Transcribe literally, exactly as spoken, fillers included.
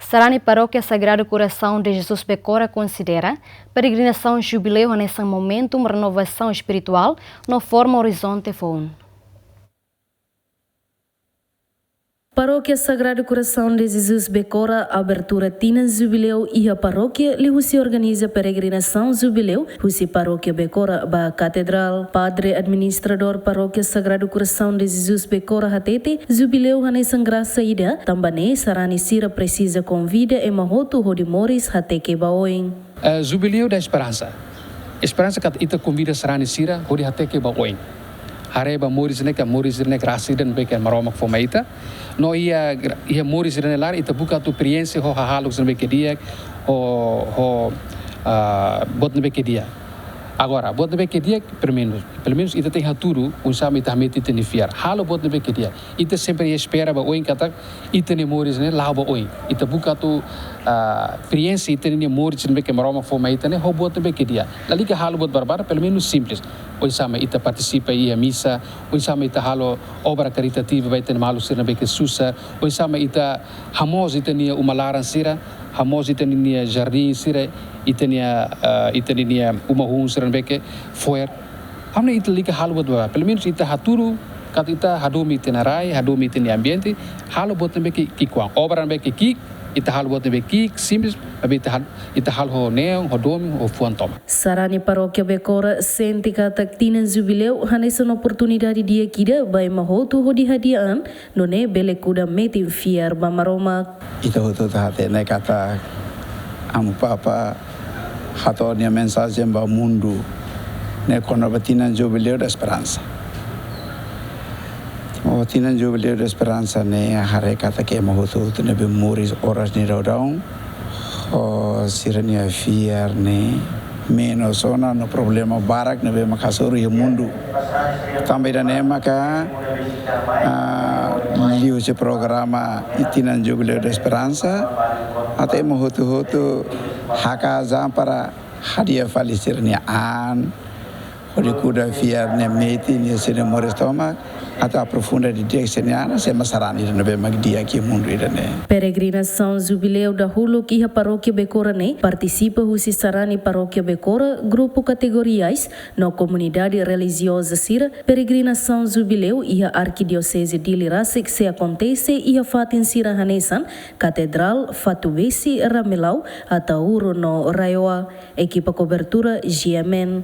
Sarani Parókia Sagrado Coração de Jesus Becora konsidera peregrinasaun jubileu hanesan momentu renovasaun espirituál no forma orizonte foun. Parókia Sagrado Coração de Jesus Becora abertura tinan jubileu iha parókia liuhusi organiza peregrinasaun jubileu husi Parókia Becora ba Katedrál. Padre administradór Parókia Sagrado Coração de Jesus Becora hatete, jubileu hanesan grasa ida, tanba ne'e sarani sira presiza konvida ema hotu hodi moris hateke ba oin. Eh, Jubileu da Esperansa. Esperansa katak ita konvida sarani sira hodi hateke ba oin. Haree ba moris ne'e katak moris ne'e grasa ida ne'ebé ke Maromak fó mai ita. No iha gra-, iha moris ne'e laran ita buka atu prienxe ho hahalok ne'ebé ke di'ak, ho, ho, ah, buat ne'ebé ke di'ak. Agora, buat ne'ebé ke di'ak, pelumenus, pelumenus ita tenke hatudu oinsá mak ita hametin ita-nia fiar. Halo buat ne'ebé ke di'ak. Ita sempre espera ba oin katak ita-nia moris ne'e la'o ba oin. Ita buka atu, ah, prienxe ita-nia moris ne'ebé ke Maromak fó mai ita ne'e ho buat ne'ebé ke di'ak. Lalika halo buat barbarak, pelumenus simples. Oinsá mak ita partisipa iha misa, oinsá mak ita halo obra karitativa ba ita-nia maluk sira ne'ebé ke susar, oinsá mak ita hamoos ita-nia uma laran sira, hamoos ita-nia jardín sira, ita-nia, ah, ita-nia uma hun sira ne'ebé ke fo'er. Entaun ita lalika halo buat barbarak. Pelumenus ita hatudu, katak ita hadomi ita-nia rai, hadomi ita-nia ambiente, halo buat ne'ebé ke ki'ikoan. Obra ne'ebé ke ki'ik, ita halo buat ne'ebé ki'ik, simples, maibé ita hal-, ita halo ho neon, ho domin, ho fuan tomak. Sarani Parókia Becora sente katak tinan jubileu hanesan oportunidade di'ak ida ba ema hotu hodi hadi'a an, nune'e bele kuda metin fiar ba Maromak. Ita hotu-hotu hatene katak Amu Papa hato'o nia mensajen ba mundu ne'e kona-ba tinan Jubileu da Esperansa. Tanba tinan Jubileu da Esperansa ne'e haree katak ema hotu-hotu ne'ebé moris oras ne'e daudaun, ho sira-nia fiar ne'e menus ona no problema barak ne'ebé mak hasoru iha mundu. Tanba ida-ne'e maka, ah, liuhusi programa tinan Jubileu da Esperansa, atu ema hotu-hotu haka'as an para hadi'a fali sira-nia an, hodi kuda fiar ne'e metin iha sira-nia moris tomak, atu aprofunda didi'ak sira-nia an, hanesan ema sarani ida ne'ebé mak di'ak iha mundu ida-ne'e. Peregrinasaun Jubileu dahuluk iha Parókia Becora ne'e partisipa husi sarani Parókia Becora, grupu kategoriais, no komunidade relijioza sira. Peregrinasaun Jubileu iha Arkidioseze Dili rasik sei akontese iha fatin sira hanesan Katedrál, Fatubesi, Ramelau, Ataúro no RAEOA. Ekipa kobertura G M N.